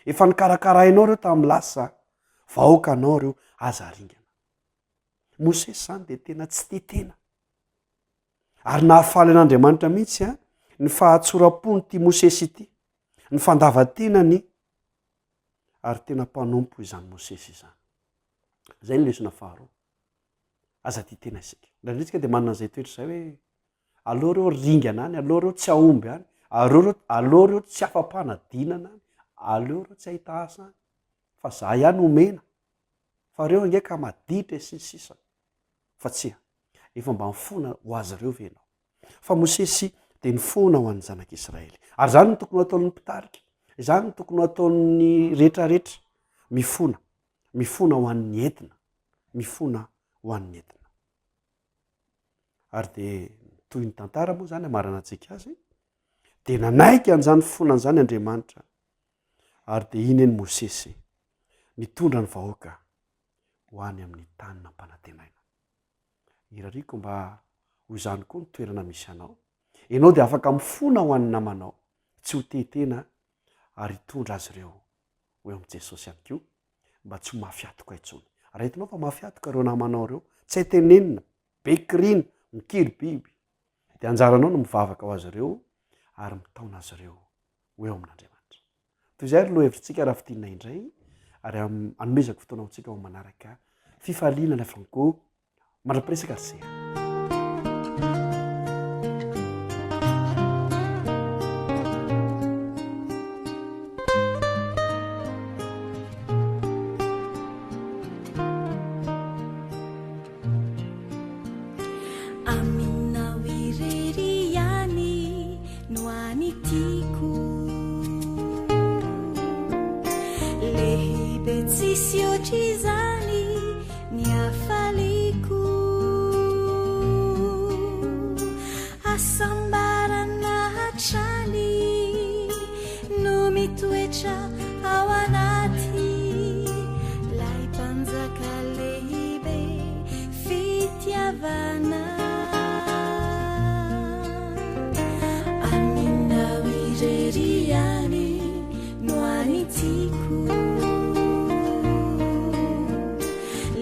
Efa nikarakarainao ireo tamin'ny lasa, vahoakanao ireo, aza aringana. Mosesy izany dia tena tsy tia tena. Ary nahafaly an'Andriamanitra mihitsy ny fahatsoram-pon'ity Mosesy ity, ny fandavan-tenany, ary tena mpanompo izany Mosesy izany. Izay ny lesona faharoa. Aza tia tena isika. Indraindray isika dia manana an'izay toetra izay hoe aleo ireo ringana any, aleo ireo tsy hahomby any, aleo ireo, aleo ireo tsy afa-panadinana any, aleo ireo tsy hahita asa any, fa za ihany omena, fa ireo ange ka maditra e sy ny sisa. Fa tsia, efa mba nifona ho azy ireo ve ianao? Fa Mosesy dia nifona ho an'ny zanak'Israely. Ary izany no tokony ho ataon'ny mpitarika, izany no tokony ho ataon'ny rehetrarehetra, mifona, mifona ho an'ny entina, mifona ho an'ny entina. Ary dia toy ny tantara moa izany hamaranantsika azy, dia nanaiky an'izany fonana izany Andriamanitra, ary dia iny eny Mosesy nitondra ny vahoaka ho any amin'ny tany nampanantenaina. Irariako mba ho izany koa ny toerana misy anao. Ianao dia afaka mifona ho an'ny namanao, tsy ho tia tena ary hitondra azy ireo ho eo amin'i Jesosy ihany koa, mba tsy ho mafy hatoka intsony. Raha hitanao fa mafy hatoka ireo namanao ireo, tsy hay tenenina, be kirina, mikiry biby, dia anjaranao no mivavaka ho azy ireo ary mitaona azy ireo ho eo amin'Andriamanitra. Toy izay ary lohahevitsika raha fintinina indray ary hanomezako fotoana ho antsika ho manaraka fifaliana na franco mandra-piresaka ry seha. Aminao irery ihany no any tiako. Lehibe tsisy ohatr'izany ny hafaliako. Hasambarana hatrany no mitoetra ao anaty. Lay mpanjaka lehibe fitiavana. Aminao irery ihany no any tiako.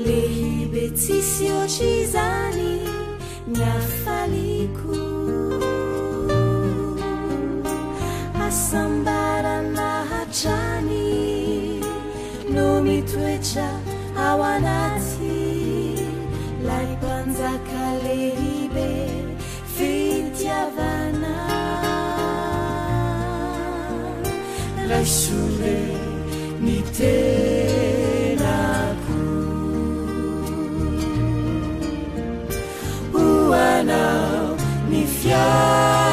Lehibe tsisy ohatr'izany ny hafaliako. Hasambarana hatrany no mitoetra ao anaty. Lay mpanjaka lehibe Fitiavana Raiso re ny tenako Ho anao ny fiainako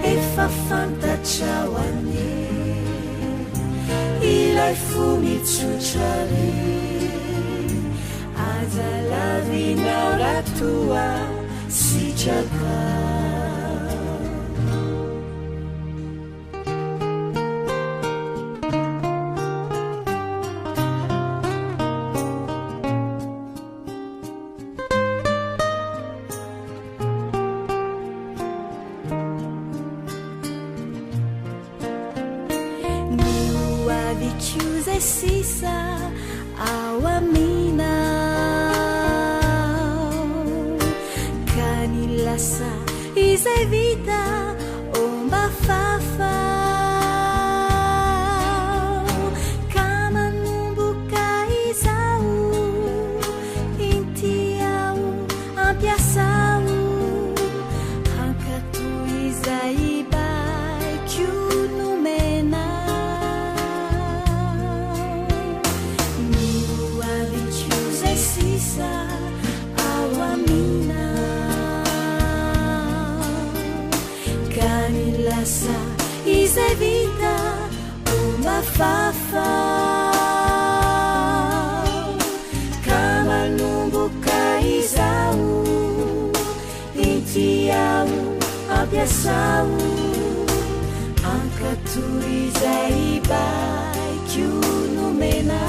Efa fantatrao anie Ilay fo mitsotra ry Aza lavinao raha toa sitrakao. aviko izay sisa ao aminao Ka ny lasa izay vita ô mba fafao Ka manomboka izao inty aho ampiasao Hankatò izay baiko nomenao Ny ho aviko izay sisa ao aminao Ka ny lasa izay vita ho mba fafao Ka manomboka izao Inty aho ampiasao Ankato izay baiko nomena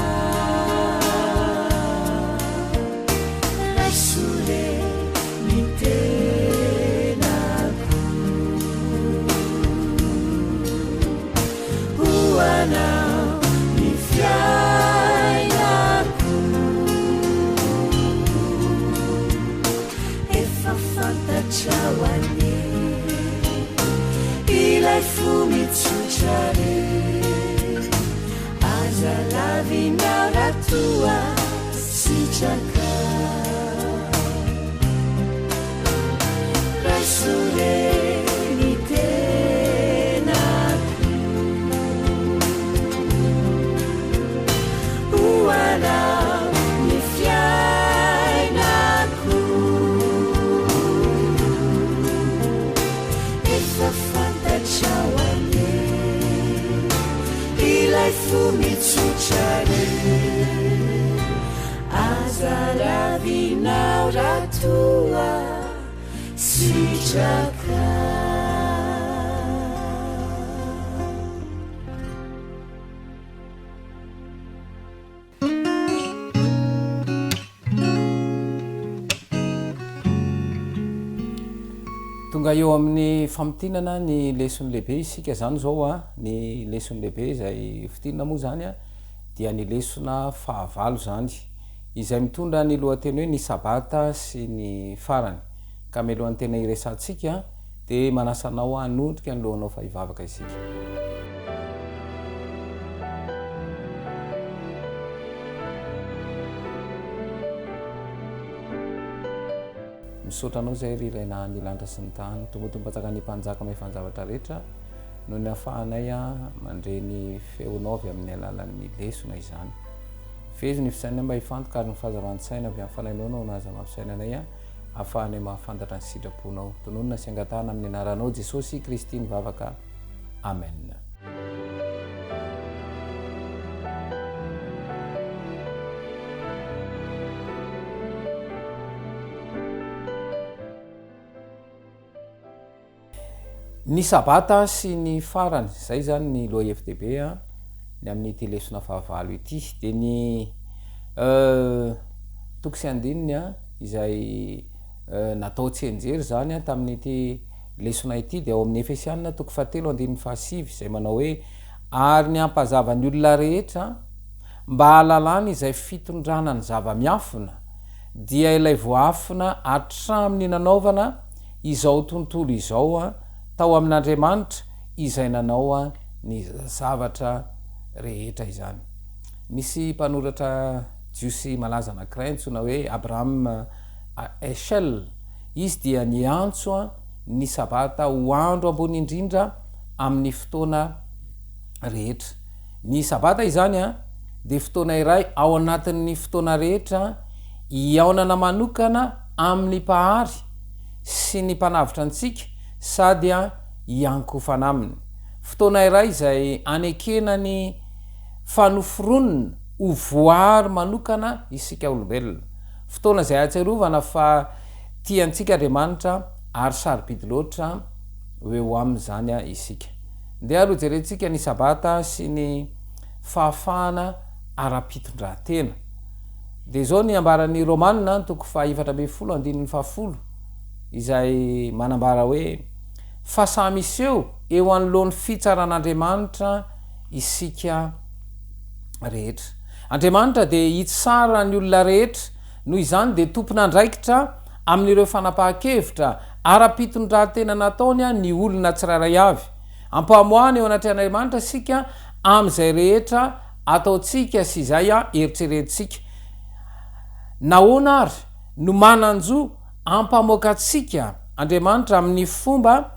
Raiso re ny tenako Ho anao ny fiainako Efa fantatrao anie ilay fo mitsotra re Aza lavinao raha toa sitrakao Raiso re ny tenako Ho anao ny fiainako Efa fantatrao anie ilay fo mitsotra re Aza lavinao raha toa sitrakao. Tonga eo amin'ny famintinana ny lesony lehibe isika izany izao a, ny lesony lehibe izay fintinina moa izany a dia ny lesona fahavalo izany, izay mitondra ny lohateny hoe ny sabata sy ny farany. Ka mialohan'ny tena hiresahantsika dia manasa anao hanondrika ny lohanao fa hivavaka isika. Misaotra Anao izay ry Rainà ny lanitra sy ny tany, Tompo Tompanjakan'ny mpanjaka mahefa ny zavatra rehetra, noho ny ahafahanay mandre ny feonao avy amin'ny alalan'ny lesona izany. Fehezo ny fisainanay mba hifantoka ary ny fahazavan-tsaina avy amin'ny Fanahinao no hanazava ny fisainanay ahafahanay mahafantatra ny sitraponao. Tononina sy angatahana amin'ny anaranao Jesosy Kristy ny vavaka. Amen. Ny Sabata sy ny farany, izay izany ny lohahevi-dehibe ny amin'ity lesona fahavalo ity. Dia ny toko sy andininy izay natao tsianjery izany tamin'ity lesona ity dia ao amin'ny Efesiana toko fahatelo andininy fahasivy izay manao hoe, Ary ny hampazava ny olona rehetra mba hahalalany izay fitondrana ny zava-miafina, dia ilay voaafina hatramin'ny nanaovana izao tontolo izao tao amin'Andriamanitra izay nanao ny zavatra rehetra izany. Nisy mpanoratra jiosy malaza anankiray antsoina hoe Abraham Heschel. Izy dia niantso ny Sabata ho andro ambony indrindra amin'ny fotoana rehetra. Ny Sabata izany dia fotoana iray ao anatin'ny fotoana rehetra hihaonana manokana amin'ny Mpahary sy ny Mpanavotra antsika sady hiankofana Aminy. Fotoana iray izay anekena ny fanoforonina ho voary manokana isika olombelona. Fotoana izay ahatsiarovana fa tia antsika Andriamanitra ary sarobidy loatra ho eo Aminy izany isika. Ndeha aloha jerentsika ny Sabata sy ny fahafahana ara-pitondrantena. Dia izao ny ambaran'ny Romana toko faha 14 andininy fahafolo izay manambara hoe, Fa samy hiseho eo anoloan'ny fitsaran'Andriamanitra isika. rehetra. Andriamanitra dia hitsara ny olona rehetra, noho izany dia tompon'andraikitra amin'ireo fanapahan-kevitra ara-pitondrantena nataony ny olona tsirairay avy. Ampamoahana eo anatrehan'Andriamanitra isika amin'izay rehetra ataontsika sy izay eritreretintsika. Nahoana àry no manan-jo hampamoaka antsika Andriamanitra amin'ny fomba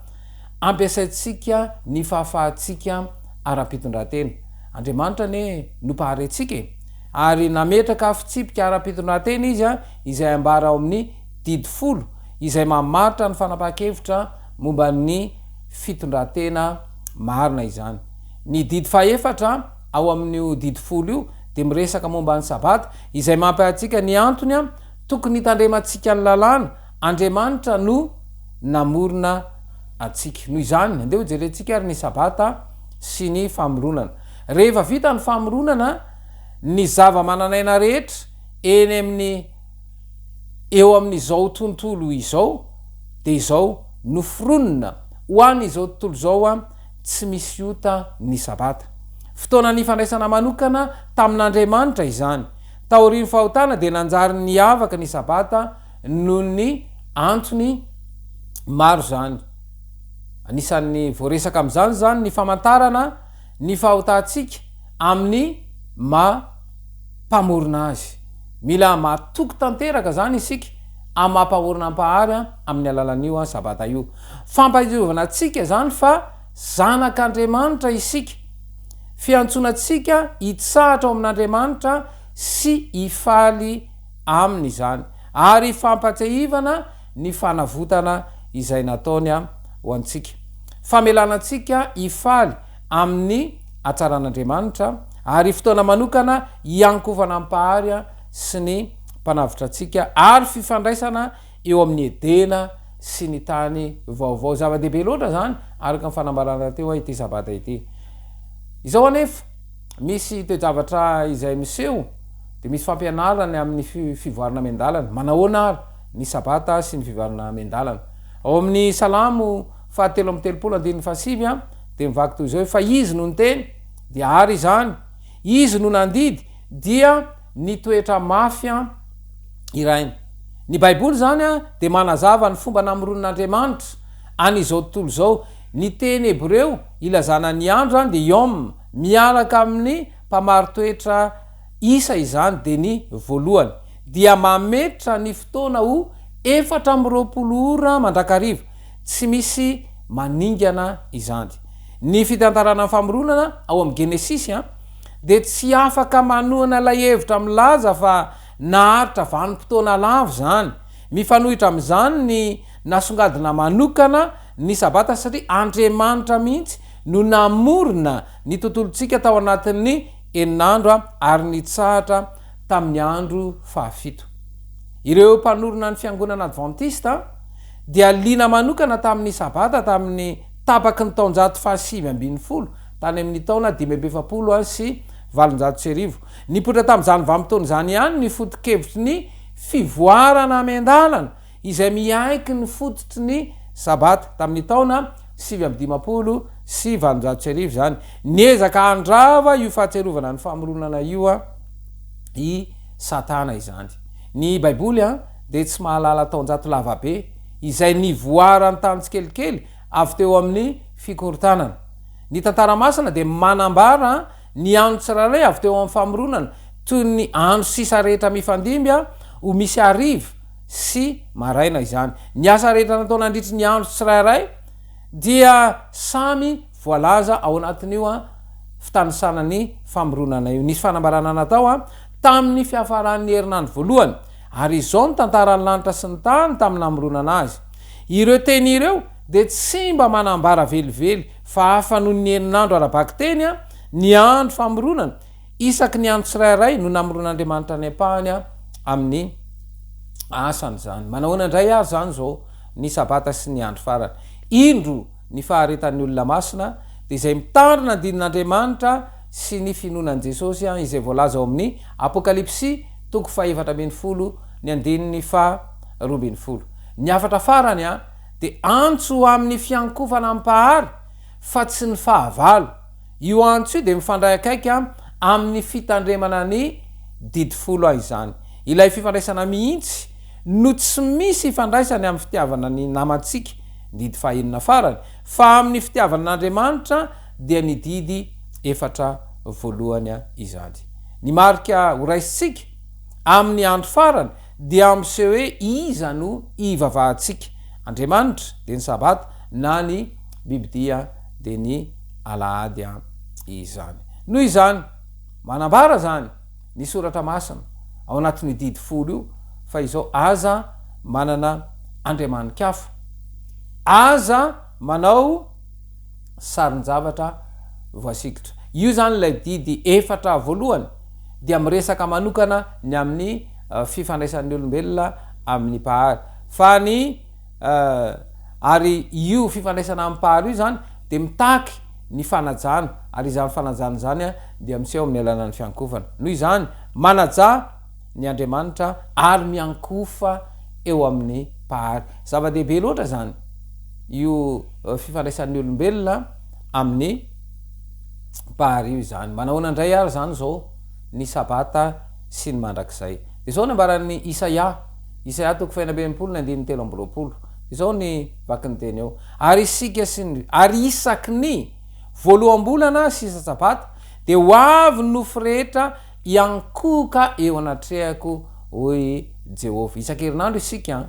ampiasaintsika ny fahafahantsika ara-pitondrantena? Andriamanitra anie no Mpahary antsika e! Ary nametraka fitsipika ara-pitondrantena Izy izay ambara ao amin'ny Didy Folo, izay mamaritra ny fanapahan-kevitra momba ny fitondrantena marina izany. Ny didy fahefatra ao amin'io Didy Folo io dia miresaka momba ny Sabata, izay mampy antsika ny antony tokony hitandremantsika ny lalàna, Andriamanitra no namorona antsika. Noho izany, andeha hojerentsika ary ny Sabata sy ny famoronana. Rehefa vita ny famoronana, ny zava-manan'aina rehetra eny amin'ny eo amin'izao tontolo izao dia izao, noforonina ho an'izao tontolo izao tsy misy ota ny Sabata. Fotoana nifandraisana manokana tamin'Andriamanitra izany. Taorian'ny fahotana dia nanjary niavaka ny Sabata noho ny antony maro izany. Anisan'ny voaresaka amin'izany izany ny famantarana ny fahotantsika amin'ny maha Mpamorona azy. Mila matoky tanteraka izany isika amin'ny maha Mpamorona Mpahary amin'ny alalan'io Sabata io. Fampahirovana antsika izany fa zanak'Andriamanitra isika. Fiantsoana antsika hitsahatra ao amin'Andriamanitra sy hifaly Aminy izany, ary fampatsiahivana ny fanavotana izay nataony ho antsika. Famelana antsika hifaly amin'ny hatsaran'Andriamanitra, ary fotoana manokana hiankofana amin'ny Mpahary sy ny Mpanavotra antsika, ary fifandraisana eo amin'ny Edena sy ny tany vaovao. Zava-dehibe loatra izany, araka ny fanambarana teo ity Sabata ity. Izao anefa, misy toe-javatra izay miseho, dia misy fampianarana amin'ny fivoarana miandalana. Manahoana ary ny Sabata sy ny fivoarana miandalana? Ao amin'ny Salamo fahatelo amby 30 andininy fahasivy dia mivaky toy izao hoe, Fa Izy no niteny, dia ary izany, Izy no nandidy, dia nitoetra mafy irainy. Ny Baiboly izany dia manazava ny fomba namoronan'Andriamanitra an'izao tontolo izao. Ny teny hebreo ilazana ny andro dia yom, miaraka amin'ny mpamari-toetra isa izany dia ny voalohany dia mametra ny fotoana ho 24 ora mandrakariva, tsy misy maningana izany. Ny fitantarana ny famoronana ao amin'ny Genesisy dia tsy afaka manohana ilay hevitra milaza fa naharitra vanim-potoana lava izany. Mifanohitra amin'izany ny nasongadina manokana ny Sabata satria Andriamanitra mihitsy no namorona ny tontolontsika tao anatin'ny enin'andro ary nitsahatra tamin'ny andro fahafito. Ireo mpanorina ny Fiangonana Advantista dia liana manokana tamin'ny Sabata tamin'ny tapaky ny taonjato faha-19, tany amin'ny taona 1845. Nipoitra tamin'izany vanim-potoana izany ihany ny foto-kevitry ny fivoarana miandalana, izay miaiky ny fototry ny Sabata, tamin'ny taona 1859 izany. Niezaka handrava io fahatsiarovana ny famoronana io i Satana izany. Ny Baiboly dia tsy mahalala taonjato lavabe izay nivoaran'ny tany tsikelikely avy teo amin'ny fikorontanana. Ny Tantara Masina dia manambara ny andro tsirairay avy teo amin'ny famoronana, toy ny andro sisa rehetra mifandimby ho misy hariva, sy maraina izany. Ny asa rehetra natao nandritry ny andro tsirairay dia samy voalaza ao anatin'io fitanisana ny famoronana io. Nisy fanambarana natao tamin'ny fiafaran'ny herinandro voalohany, ary izao ny tantaran'ny lanitra sy ny tany tamin'ny namoronana azy. Ireo teny ireo dia tsy mba manambara velively fa hafa noho ny herinandro ara-bakiteny ny andro famoronana, Isaky ny andro tsirairay no namoron'Andriamanitra ny ampahany amin'ny asany izany. Manahoana indray ary izany izao ny Sabata sy ny andro farany? Indro ny faharetan'ny olona masina, dia izay mitandrina ny didin'Andriamanitra sy ny finoana an'i Jesosy, izay voalaza ao amin'ny Apokalypsy toko faha-14 ny andininy faha-12. Ny hafatra farany dia antso ho amin'ny fiankofana amin'ny Mpahary fa tsy ny fahavalo. Io antso io dia mifandray akaiky amin'ny fitandremana ny Didy folo izany. Ilay fifandraisana mihitsy no tsy misy ifandraisany amin'ny fitiavana ny namantsika, ny didy fahenina farany, fa amin'ny fitiavana an'Andriamanitra dia ny didy efatra voalohany izany. Ny marika horaisintsika amin'ny andro farany dia hampiseho hoe iza no ivavahantsika, Andriamanitra, dia ny Sabata, na ny bibidia, dia ny Alahady izany. Noho izany, manambara izany ny Soratra Masina ao anatin'io didy folo io fa izao, Aza manana andriamani-kafa, aza manao sarin-javatra voasikotra. Io izany ilay didy efatra voalohany dia miresaka manokana ny amin'ny fifandraisan'ny olombelona amin'ny Mpahary. Fa ny ary io fifandraisana amin'ny Mpahary io izany dia mitaky ny fanajana ary izany fanajana izany dia miseho amin'ny alalan'ny fiankofana. Noho izany, manajà ny Andriamanitra ary miankofa eo amin'ny Mpahary. Zava-dehibe loatra izany io fifandraisan'ny olombelona amin'ny Mpahary io izany. Manahoana indray ary izany izao ny Sabata sy ny mandrakizay? Dia izao ny ambaran'i Isaia, Isaia toko fahenina amby 60 ny andininy 23. Izao ny vakin'ny teny eo, Ary isika sy ny, ary isaky ny voaloham-bolana sy isa-tsabata dia ho avy ny nofo rehetra hiankohoka eo anatrehako, hoy Jehovah. Isan-kerinandro isika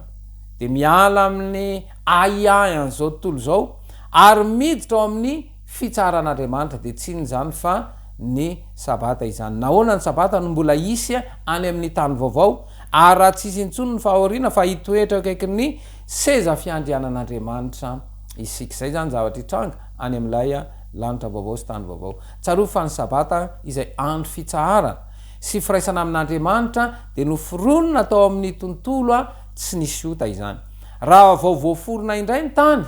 dia miala amin'ny ahiahy an'izao tontolo izao ary miditra ao amin'ny fitsaharan'Andriamanitra, dia tsy inona izany fa ny Sabata izany. Nahoana ny Sabata no mbola hisy any amin'ny tany vaovao, ary raha tsy hisy intsony ny fahoriana fa hitoetra eo akaikin'ny seza fiandrianan'Andriamanitra isika? Izay izany zavatra hitranga any amin'ilay lanitra vaovao sy tany vaovao. Tsarovy fa ny Sabata, izay andro fitsaharana sy firaisana amin'Andriamanitra, dia noforonina tao amin'ny tontolo tsy nisy ota izany. Raha vao voaforona indray ny tany,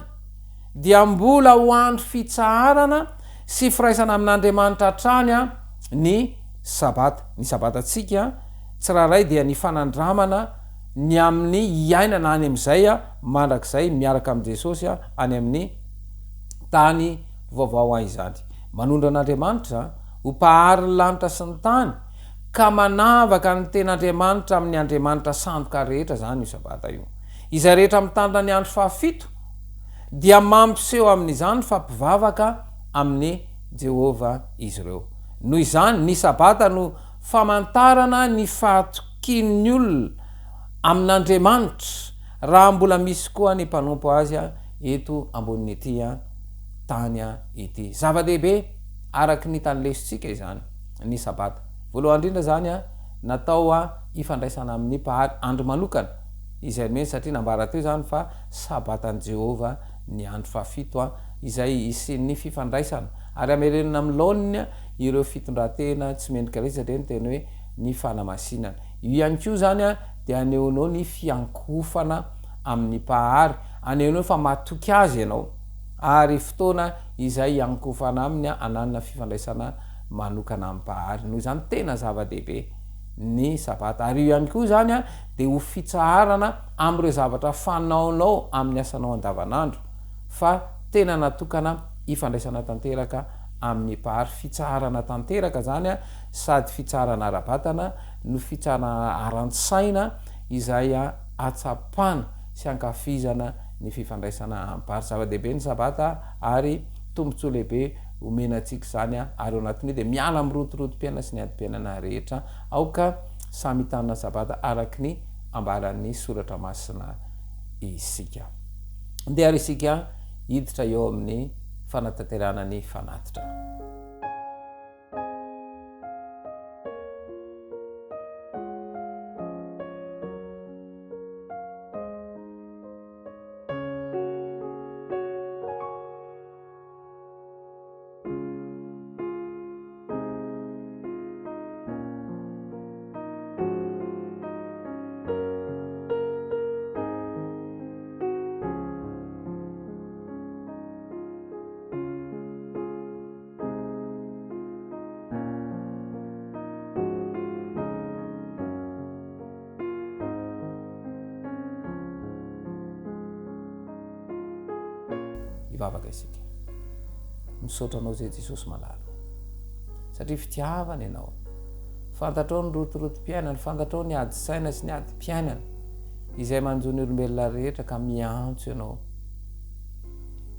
dia mbola ho andro fitsaharana sy firaisana amin'Andriamanitra hatrany ny Sabata. Ny Sabatantsika tsirairay dia ny fanandramana ny amin'ny hiainana any amin'izay mandrakizay miaraka amin'i Jesosy any amin'ny tany vaovao any izany. Manondro an'Andriamanitra ho Mpahary ny lanitra sy ny tany ka manavaka ny tena Andriamanitra amin'ny andriamanitra sandoka rehetra izany io Sabata io. Izay rehetra mitandrina ny andro fahafito dia mampiseho amin'izany fa mpivavaka amin'i Jehovah izy ireo. Noho izany, ny Sabata no famantarana ny fahatokian'ny olona amin'Andriamanitra, raha mbola misy koa ny mpanompo azy eto ambonin'ity tany ity. Zava-dehibe araka ny hitan'ny lesontsika izany ny Sabata. Voalohany indrindra izany, natao hifandraisana amin'ny Mpahary andro manokana. Izay nomeny satria nambara teo izany fa Sabatan'i Jehovah ny andro fahafito izay hisian'ny fifandraisana ary hamerenana amin'ny laoniny ireo fitondran-tena tsy mendrika rehetra satria ny teny hoe ny fanamasinana. Io ihany koa izany dia anehoanao ny fiankohofana amin'ny Mpahary, anehoanao fa matoky Azy ianao ary fotoana izay hiankohofana Aminy hananana fifandraisana manokana amin'ny Mpahary. Noho izany tena zava-dehibe ny Sabata ary io ihany koa izany dia ho fitsaharana amin'ireo zavatra fanaonao amin'ny asanao andavanandro, fa tena natokana hifandraisana tanteraka amin'ny Mpahary. Fitsaharana tanteraka izany, sady fitsaharana ara-batana no fitsaharana aran-tsaina izay ahatsapana sy ankafizana ny fifandraisana amin'ny Mpahary. Zava-dehibe ny Sabata ary tombontsoa lehibe omena antsika izany, ary ao anatin'io dia miala amin'ny rotorotom-piainana sy ny adim-piainana rehetra. Aoka samy hitandrina Sabata araka ny ambaran'ny Soratra Masina isika. Ndeha ary isika hiditra eo amin'ny fanatanterahana ny fanatitra. Hivavaka isika. Misaotra anao izay Jesosy malala. Satria fitiavana Ianao. Fantatrao ny rotorotom-piainana, fantatrao ny ady saina sy ny adim-piainana izay manjo ny olombelona rehetra ka miantso Ianao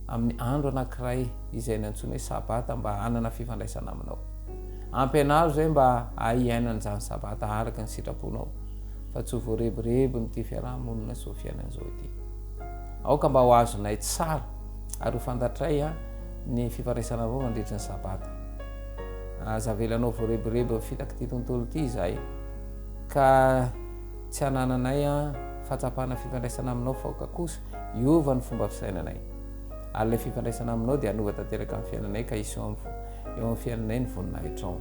amin'ny andro anankiray izay nantsoina hoe Sabata mba hanana fifandraisana Aminao. Ampianaro izay mba hahay hiaina an'izany Sabata araka ny sitraponao fa tsy ho voarebirebin'ity fiaraha-monina sy izao fiainana izao ity. Aoka mba ho azonay tsara ary ho fantatray ny fifandraisana aminao mandritry ny Sabata. Aza avelanao voarebireby amin'ny fitak'ity tontolo ity izahay, ka tsy hanananay fahatsapana fifandraisana aminao fa aoka kosa hiova ny fomba fisainanay. Ary ilay fifandraisana aminao dia hanova tanteraka ny fiainanay ka hiseho eo amin'ny fiainanay ny voninahitrao.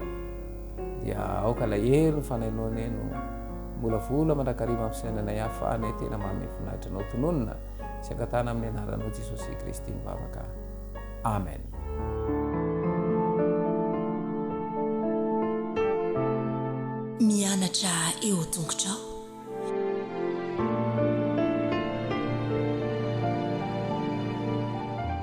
Dia aoka ilay herin'ny Fanahinao anie no molavola mandrakariva amin'ny fisainanay hahafahanay tena manome voninahitra anao tononina sy angatahana amin'ny anaranao Jesosy Kristy mivavaka. Amen. Mianatra eo tongotrao.